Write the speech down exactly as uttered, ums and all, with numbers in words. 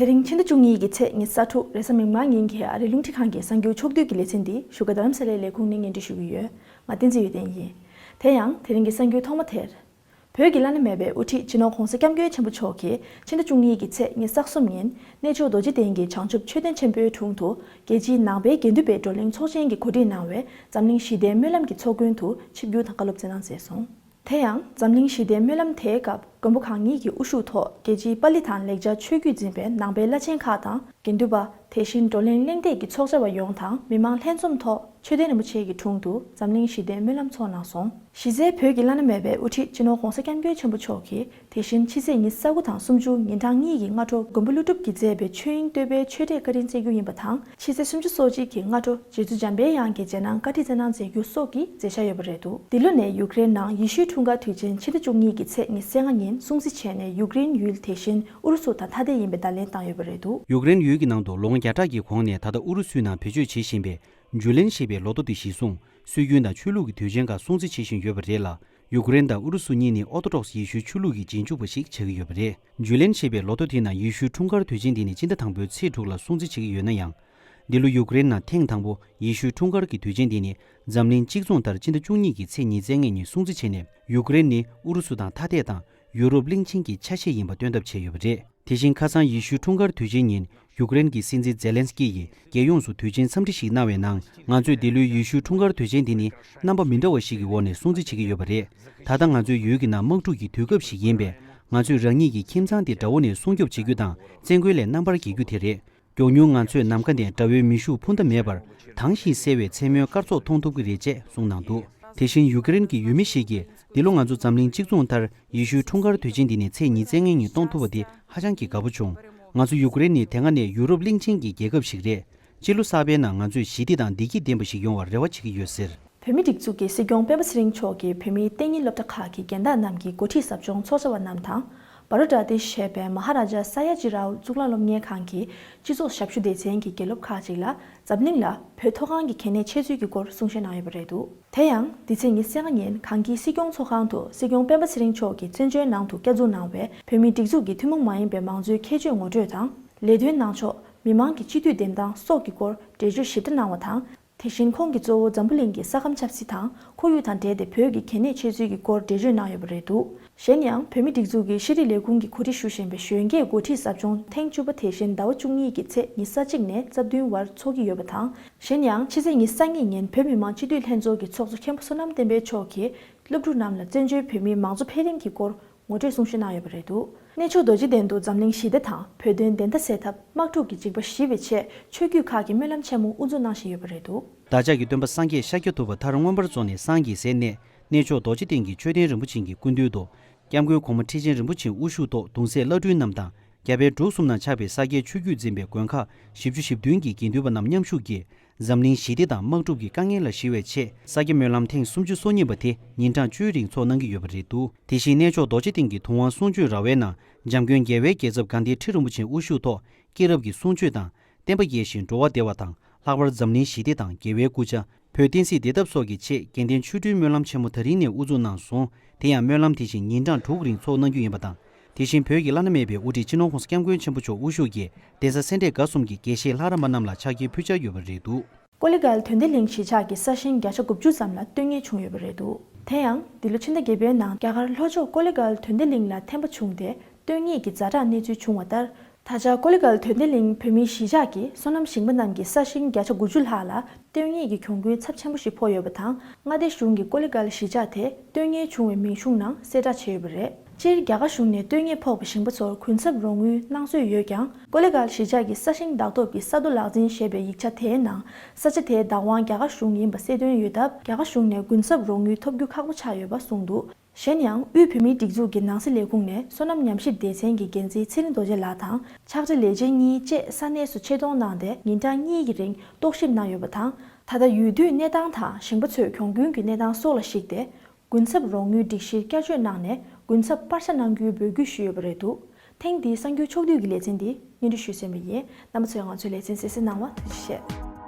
དེ་རིང་ཕྱི་ཟླ་བཅུ་གཉིས་ཀྱི་ཚེས་ཉི་ཤུ་རྩ་དྲུག་རེས་གཟའ་མིག་དམར་ཉིན་གྱི་ཨ་རིའི་རླུང་འཕྲིན་ཁང་གི་གསར་འགྱུར་ཕྱོགས་བསྡུས་ཀྱི་ལེ་ཚན་འདི་བཞུགས་སྒར་རྡ་རམ་ས་ལའི་ལས་ཁུངས་ནས་སྙན་སྒྲོན་ཞུ་གི་ཡོད། ང་བསྟན་འཛིན་འོད་ལྡན་ཡིན། དེ་ཡང་དེ་རིང་གི་གསར་འགྱུར་ཐོག་མ་དེར། བོད་ཀྱི་བླ་ན་མེད་པའི་དབུ་ཁྲིད་སྤྱི་ནོར་༧གོང་ས་༧སྐྱབས་མགོན་ཆེན་པོ་མཆོག་གིས་ཕྱི་ཟླ་བཅུ་གཉིས་ཀྱི་ཚེས་ཉི་ཤུ་རྩ་གསུམ་ཉིན་གནས་མཆོག་རྡོ་རྗེ་གདན་གྱི་བྱང་ཆུབ་མཆོད་རྟེན་ཆེན་པོའི་དྲུང་དུ་རྒྱལ་སྤྱིའི་ནང་པའི་དགེ་འདུན་པའི་བགྲོ་གླེང་ཚོགས་ཆེན་གྱི་གོ་སྒྲིག་གནང་བའི་འཛམ་གླིང་ཞི་བདེའི་སྨོན་ལམ་གྱི་ཚོགས་མགོན་དུ་ཆིབས་བསྒྱུར་དང་བཀའ་སློབ་སྩལ་གནང་མཛད་སོང་། དེ་ཡང་འཛམ་གླིང་ཞི་བདེའི་སྨོན་ལམ་དེའི་སྐབས་མགོན་པོ་གང་ཉིད་ཀྱི་དབུ་བཞུགས་ཐོག་རྒྱལ་སྤྱིའི་པཱ་ལི་ཐང་ལེགས་སྦྱར་ཆོས་བརྒྱུད་འཛིན་པའི་ནང་པའི་བླ་ཆེན་ཁག་དང་དགེ་འདུན་པ། དེ་བཞིན་བགྲོ་གླེང་གླེང་སྟེགས་ཀྱི་ཚོགས་བཅར་བ་ཡོངས་དང་མི་མང་ལྷན་འཛོམས་ཐོག་མཆོད་རྟེན་རིན་པོ་ཆེ་གི་དྲུང་དུ་འཛམ་གླིང་ཞི་བདེའི་སྨོན་ལམ་ཚོགས་གནང་སོང་། གཞི་རྩའི་བོད་ཀྱི་བླ་ན་མེད་པའི་དབུ་ཁྲིད་སྤྱི་ནོར་༧གོང་ས་༧སྐྱབས་མགོན་ཆེན་པོ་མཆོག་གིས་དེ་བཞིན་ཕྱི་ཚེས་ཉི་ཤུ་རྩ་དགུ་དང་གསུམ་བཅུ་ཉིན་གྲངས་གཉིས་ཀྱི་སྔ་དྲོ་མགོན་པོ་ཀླུ་སྒྲུབ་ཀྱིས་མཛད་པའི་ཆོས་དབྱིངས་བསྟོད་པའི་ཆོས་འབྲེལ་བཀའ་དྲིན་སྩལ་རྒྱུ་ཡིན་པ་དང་ཕྱི་ཚེས་སུམ་ཅུ་སོ་གཅིག་གི་སྔ་དྲོ་རྗེ་བཙུན་འཇམ་དཔལ་དབྱངས་ཀྱི་རྗེས་གནང་བཀའ་ཁྲིད་སྩལ་གནང་མཛད་རྒྱུ་སོགས་ཀྱི་མཛད་འཆར་ཡོད་པ་རེད་འདུག་འདི་ལོ་ནས་ཡུཀ་རེན་ནང་ཡེ་ཤུའི་འཁྲུངས་སྐར་དུས་ཆེན་ཕྱི་ཟླ་བཅུ་གཉིས་ཀྱི་ཚེས་ཉི་ཤུ་རྩ་ལྔ་ཉིན་སྲུང་བརྩི་བྱས་ནས་ཡུཀ་རེན་ཡུལ་དེ་བཞིན་ཨུ་རུ་སུ་དང་ཐ་དད་ཡིན་པའི་བརྡ་ལན་བཏང་ཡོད་པ་རེད་འདུག་ཡུཀ་རེན་ཡུལ་གྱི་ནང་དུ་ལོ་ངོ་བརྒྱ་ཕྲག་གི་གོང་ནས་ད་ལྟ་ཨུ་རུ་སུའི་ནང་བེད་སྤྱོད་བྱེད་བཞིན་པའི་ཇུ་ལེན་ཞེས་པའི་ལོ་ཐོ་དེ་གཞིར་བཟུང་སྲོལ་རྒྱུན་དང་ཆོས་ལུགས་ཀྱི་དུས་ཆེན་ཁག་སྲུང་བརྩི་བྱེད་བཞིན་ཡོད་པ་རེད་ལ། ཡུཀ་རེན་དང་ཨུ་རུ་སུ་གཉིས་ནི་ཨོ་ཐོ་ཏོག་སི་ཡེ་ཤུའི་ཆོས་ལུགས་ཀྱི་རྗེས་འཇུག་པ་ཞིག་ཆགས་ཀྱི་ཡོད་པ་རེད། ཇུ་ལེན་ཞེས་པའི་ལོ་ཐོ་དེའི་ནང་ཡེ་ཤུའི་འཁྲུངས་སྐར་དུས་ཆེན་དེ་ནི་སྤྱི་ཟླ་དང་པོའི་ཚེས་དྲུག་ལ་སྲུང་བརྩི་བྱེད་ཀྱི་ཡོད་ན་ཡང་། འདི་ལོ་ཡུཀ་རེན་ནང་ཐེངས་དང་པོ་ཡེ་ཤུའི་འཁྲུངས་སྐར་གྱི་དུས་ཆེན་དེ་ནི་འཛམ་གླིང་གཅིག་མཚུངས་ལྟར་སྤྱི་ཟླ་བཅུ་གཉིས་ཀྱི་ཚེས་ཉི་ཤུ་རྩ་ལྔ་ཉིན་སྲུང་བརྩི་བྱས་ནས་ཡུཀ་རེན་ནི་ཨུ་རུ་སུ་དང་ཐ་དད་དང་ཡུ་རོབ་གླིང་ཆེན་གྱི་ཆ་ཤས་ཡིན་པ་སྟོན་ཐབས་བྱས་ཡོད་པ་རེད། དེ་བཞིན་ཁ་སང་ཡེ་ཤུའི་འཁྲུངས་སྐར་དུས་ཆེན་ཉིན་ཡུཀ་རེན་གྱི་སྲིད་འཛིན་ཛེ་ལན་སི་ཀི་ཡིས་རྒྱལ་ཡོངས་སུ་དུས་ཆེན་འཚམས་འདྲི་ཞིག་གནང་བའི་ནང་། ང་ཚོས་འདི་ལོའི་ཡེ་ཤུའི་འཁྲུངས་སྐར་དུས་ཆེན་འདི་ནི་རྣམ་པ་མི་འདྲ་བ་ཞིག་གི་འོག་ནས་སྲུང་བརྩི་བྱེད་ཀྱི་ཡོད་པ་རེད། ད་ལྟ་ང་ཚོའི་ཡུལ་གྱི་ནང་དམག་འཁྲུག་གི་དུས་སྐབས་ཤིག་ཡིན་པས། ང་ཚོས་རང་ཉིད་ཀྱི་ཁྱིམ་ཚང་དེ་དགྲ་བོ་ནས་སྲུང་སྐྱོབ་བྱེད་རྒྱུ་དང་བཙན་རྒོལ་ལས་རྣམ་པར་རྒྱལ་རྒྱུ་དེ་རེད། མགྱོགས་མྱུར་ང་ཚོས་ནམ་མཁའ་ནས་དགྲ་བོའི་མེ་ཤུགས་འཕུར་མདའ་མེད་པར་དྭངས་ཤིང་གསལ་བའི་མཚན་མོའི་སྐར་ཚོགས་མཐོང་ཐུབ་ཀྱི་རེད་ཅེས་གསུངས་གནང་འདུག་དེ་བཞིན་ཡུ་ཀེ་རེན་གྱི་ཡུལ་མི་ཞིག་གིས་འདི་ལོ་ང་ཚོ་འཛམ་གླིང་གཅིག་མཚུངས་ལྟར་ཡེ་ཤུའི་འཁྲུངས་སྐར་དུས་ཆེན་འདི་ནི་ཚེས་ཉི་ཤུ་རྩ་ལྔ་ཉིན་གཏོང་ཐུབ་པ་དེ་ཧ་ཅང་གི་དགའ་པོ་བྱུང་། ང་ཚོ་ཡུ་ཀེ་རེན་ནི་དེ་སྔ་ནས་ཡུ་རོབ་གླིང་ཆེན་གྱི་རྒྱལ་ཁབ་ཞིག་རེད། སྤྱི་ལོ་གསར་པའི་ནང་ང་ཚོས་ཞི་བདེ་དང་བདེ་སྐྱིད་ལྡན་པ་ཞིག་ཡོང་བར་རེ་བ་བྱེད་ཀྱི་ཡོད་ཟེར། བོད་མིའི་སྒྲིག་འཛུགས་ཀྱི་སྲིད་སྐྱོང་སྤེན་པ་ཚེ་རིང་མཆོག་གིས་བོད་མིའི་གཏན་ཉིན་སློབ་གྲྭ་ཁག་གི་རྒན་བདག་རྣམས་ཀྱི་འགོ་ཁྲིད་ཟབ་སྦྱོང་ཚོགས་བཅར་བ་རྣམས་དང་། བྷ་རོ་ཌ་ཏི་ཞེས་པའི་མ་ཧ་ར་ཇ་ས་ཡ་ཇི་རའུ་གཙུག་ལག་སློབ་གཉེར་ཁང་གི་སྤྱི་ཚོགས་ཞབས་ཞུ་སྡེ་ཚན་གྱི་དགེ་སློབ་ཁག་ཅིག་ལ་འཛམ་གླིང་ལ་བོད་མཐོ་སྒང་གི་གལ་གནད་འཆད་རྩོད་ཀྱི་སྐོར་གསུང་བཤད་གནང་ཡོད་པ་རེད་འདུག་དེ་ཡང་འདི་ཚེས་ཉི་ཤུ་རྩ་ལྔ་ཉིན་གངས་སྐྱིད་སྲིད་སྐྱོང་ཚོགས་ཁང་དུ་སྲིད་སྐྱོང་སྤེན་པ་ཚེ་རིང་མཆོག་གིས་བཙན་བྱོལ་ནང་དུ་བསྐྱར་འཛུགས་གནང་བའི་བོད་མིའི་སྒྲིག་འཛུགས་ཀྱི་ཐུན་མོང་མ་ཡིན་པའི་མང་གཙོའི་ཁྱད་ཆོས་ངོ་སྤྲོད་དང་། ལས་དོན་གནང་ཕྱོགས། མི་མང་གི་སྤྱི་འཐུས་འདེམས་སྟངས་སོགས་ཀྱི་སྐོར་འགྲེལ་བརྗོད་ཞིབ་ཕྲ་གནང་བ་དང་། དེ་བཞིན་ཁོང་གིས་གཙོ་བོ་འཛམ་བུ་གླིང་གི་ས་ཁམས་ཆབ་སྲིད་དང་ཁོར་ཡུག་དང་འབྲེལ་ཏེ་བོད་ཀྱི་གལ་གནད་འཆད་རྩོད་ཀྱི་སྐོར་འགྲེལ་བརྗོད་གནང་ཡོད་པ་རེད་འདུག་གཞན་ཡང་བོད་མིའི་སྒྲིག་འཛུགས་ཀྱི་ཤེས་རིག་ལས་ཁུངས་ཀྱི་གོ་སྒྲིག་ཞུ་བཞིན་པའི་གཞོན་སྐྱེས་འགོ་ཁྲིད་ཟབ་སྦྱོང་ཐེངས་བཅུ་པ་དེ་བཞིན་ཟླ་བ་བཅུ་གཉིས་ཀྱི་ཚེས་ཉི་ཤུ་རྩ་གཅིག་ནས་རྩ་བདུན་བར་འཚོགས་ཀྱི་ཡོད་པ་དང་། གཞན་ཡང་ཕྱི་ཚེས་ཉི་ཤུ་རྩ་གཉིས་ཉིན་བོད་མི་མང་སྤྱི་འཐུས་ལྷན་ཚོགས་ཀྱི་ཚོགས་གཙོ་མཁན་པོ་བསོད་ནམས་བསྟན་འཕེལ་མཆོག་གིས་སློབ་ཕྲུག་རྣམས་ལ་བཙན་བྱོལ་བོད་མིའི་མང་གཙོ་འཕེལ་རིམ་གྱི་སྐོར་ངོ་སྤྲོད་གསུང་བཤད་གནང་ཡོད་པ་རེད་འདུག་གནས་མཆོག་རྡོ་རྗེ་གདན་དུ་འཛམ་གླིང་ཞི་བདེ་དང་བོད་དོན་བདེན་མཐའ་གསལ་ཐབས་དམག་འཁྲུག་གི་འཇིགས་པ་ཞི་བའི་ཆེད་ཆོས་བརྒྱུད་ཁག་གི་སྨོན་ལམ་ཆེན་མོ་དབུ་འཛུགས་གནང་བཞིན་ཡོད་པ་རེད་འདུག་བདག་ཅག་གི་སྟོན་པ་སངས་རྒྱས་ཤཱཀྱ་ཐུབ་པ་མཐར་མངོན་པར་རྫོགས་ནས་སངས་རྒྱས་སའི་གནས་གནས་མཆོག་རྡོ་རྗེ་གདན་གྱི་མཆོད་རྟེན་རིན་པོ་ཆེ་གྱི་སྐུ་མདུན་དུ། སྐྱབས་མགོན་གོང་མ་ཁྲི་ཆེན་རིན་པོ་ཆེའི་དབུ་བཞུགས་ཐོག་གདུང་སྲས་བླ་སྤྲུལ་རྣམས་དང་། རྒྱ་བལ་འབྲུག་གསུམ་ན་ཆགས་པའི་ས་སྐྱའི་ཆོས་བརྒྱུད་འཛིན་པའི་དགོན་ཁག་བཞི་བཅུ་ཞེ་བདུན་གྱི་དགེ་འདུན་པ་རྣམས་མཉམ་ཞུགས་ཀྱིས། འཛམ་གླིང་ཞི་བདེ་དང་དམག་འཁྲུག་གི་དཀའ་ངལ་ལ་ཞི་བའི་ཆེད་ས་སྐྱ་སྨོན་ལམ་ཐེངས་སུམ་ཅུ་སོ་གཉིས་པ་དེ་ཉིན་གྲངས་བཅུའི་རིང་འཚོགས་གནང་གི་ཡོད་པ་རེད་འདུག་དེ་བཞིན་གནས་མཆོག་རྡོ་རྗེ་གདན་གྱི་དུང་དབང་གསུང་ཆོས་ར་བའི་ནང་འཇམ་མགོན་རྒྱལ་བའི་རྒྱལ་ཚབ་དགའ་ལྡན་ཁྲི་རིན་པོ་ཆེའི་དབུ་བཞུགས་ཐོག་སྐྱེས་རབས་ཀྱི་གསུང་ཆོས་དང་། བསྟན་པ་རྒྱས་ཤིང་འགྲོ་བ་བདེ་བ་དང་། ལྷག་པར་འཛམ་གླིང་ཞི་བདེ་དང་རྒྱལ་བའི་སྐུ་ཕྱྭ། བོད་བསྟན་སྲིད་བདེ་ཐབས་སོགས་ཀྱི་ཆེད་དགེ་ལྡན་ཆོ་འཕྲུལ་སྨོན་ལམ་ཆེན་མོ་ད་རིང་ནས་དབུ་འཛུགས་གནང་སོང་། དེ་ཡང་སྨོན་ལམ་དེ་བཞིན་ཉིན་གྲངས་དྲུག་རིང་འཚོགས་གནང་རྒྱུ་ཡིན་པ་དང་། དེ་བཞིན་བོད་ཀྱི་བླ་ན་མེད་པའི་དབུ་ཁྲིད་སྤྱི་ནོར་༧གོང་ས་༧སྐྱབས་མགོན་ཆེན་པོ་མཆོག་དབུ་བཞུགས་ཀྱིས་གདན་ས་སེ་འབྲས་དགའ་གསུམ་གྱི་དགེ་བཤེས་ལྷ་རམས་པ་རྣམས་ལ་ཕྱག་འཁྱེར་ཕུལ་འཆར་ཡོད་པ་རེད་འདུག་ཀོ་ལི་གྷལ་དོན་ལྡན་གླིང་གཞིས་ཆགས་ཀྱི་ས་ཞིང་བརྒྱ་ཆ་དགུ་བཅུ་ཙམ་ལ་གཏོད་ཉེན་བྱུང་ཡོད་པ་རེད་འདུག་དེ་ཡང་འདི་ལོ་ཕྱི་ཟླ་བརྒྱད་པའི་ནང་རྒྱ་གར་ལྷོ་ཕྱོགས་ཀོ་ལི་གྷལ་དོན་ལྡན་གླིང་ལ་ཐན་པ་བྱུང་སྟེ་གཏོད་ཉེན་གྱི་ཛ་དྲག་གནས་ཚུལ་བྱུང་བ་ལྟར། ད་ཆ་ཀོ་ལི་གྷལ་དོན་ལྡན་གླིང་བོད་མིའི་གཞིས་ཆགས་ཀྱི་སོ་ནམ་ཞིང་པ་རྣམས་ཀྱི་ས་ཞིང་བརྒྱ་ཆ་དགུ་བཅུ་ལྷག་ལ་གཏོད་ཉེན་གྱི་གྱོང་གུན་ཚབས་ཆེན་པོ་ཞིག་ཕོག་ཡོད་པ་དང་། མངའ་སྡེ་གཞུང་གིས་ཀོ་ལི་གྷལ་གཞིས་ཆགས་དེ་གཏོད་ཉེན་བྱུང་བའི་མིང་གཞུང་ནང་གསལ་བསྒྲགས་བྱས་ཡོད་པ་རེད། སྤྱིར་རྒྱ་གར་གཞུང་ནས་གཏོད་ཉེན་ཕོག་པའི་ཞིང་པ་ཚོར་གུན་གསབ་རོགས་དངུལ་གནང་སྲོལ་ཡོད་ཀྱང་། ཀོ་ལི་གྷལ་གཞིས་ཆགས་ཀྱི་ས་ཞིང་བདག་ཐོབ་ཀྱི་ས་རྡོ་ལག་འཛིན་ཞེས་པའི་ཡིག་ཆ་དེའི་ནང་ས་ཆ་དེའི་བདག་དབང་རྒྱ་གར་གཞུང་ཡིན་པ་གསལ་སྟོན་ཡོད་སྟབས། རྒྱ་གར་གཞུང་ནས་གུན་གསབ་རོགས་དངུལ་ཐོབ་རྒྱུ་ཁག་པོ་ཆགས་ཡོད་པ་གསུངས་འདུག་གཞན་ཡང་དབུས་བོད་མིའི་སྒྲིག་འཛུགས་ཀྱི་ནང་སྲིད་ལས་ཁུངས་ནས་སོ་ནམ་ཉམས་ཞིབ་སྡེ་ཚན་གྱི་འགན་འཛིན་ཚེ་རིང་རྡོ་རྗེ་ལགས་དང་། ཕྱག་སྦྲེལ་ལས་བྱེད་གཉིས་བཅས་ས་གནས་སུ་ཆེད་གཏོང་གནང་སྟེ་ཉིན་གྲངས་གཉིས་ཀྱི་རིང་རྟོག་ཞིབ་གནང་ཡོད་པ་དང་། ད་ལྟ་ཡུལ་དུས་གནས་སྟངས་དང་ཞིང་པ་ཚོས་གྱོང་གུན་གྱི་གནས་སྟངས་སོགས་ལ་གཞིགས་ཏེ། གུན་གསབ་རོགས་དངུལ་སྒྲིག་གཞིར་བསྐྱར་བཅོས་གནང་ནས་གུན་གསབ་སྤར་ཆ་གནང་རྒྱུའི་འབོད་སྐུལ་ཞུས་ཡོད་པ་རེད་འདུག་ཐེངས་འདིའི་གསར་འགྱུར་ཕྱོགས་བསྡུས་ཀྱི་ལེ་ཚན་འདི་སྙན་སྒྲོན་ཞུས་ཟིན་པ་ཡིན། རྣམ་པ་ཚོས་ང་ཚོའི་ལེ་ཚན་གསན་གཟིགས་གནང་བར་ཐུགས་རྗེ་ཆེ།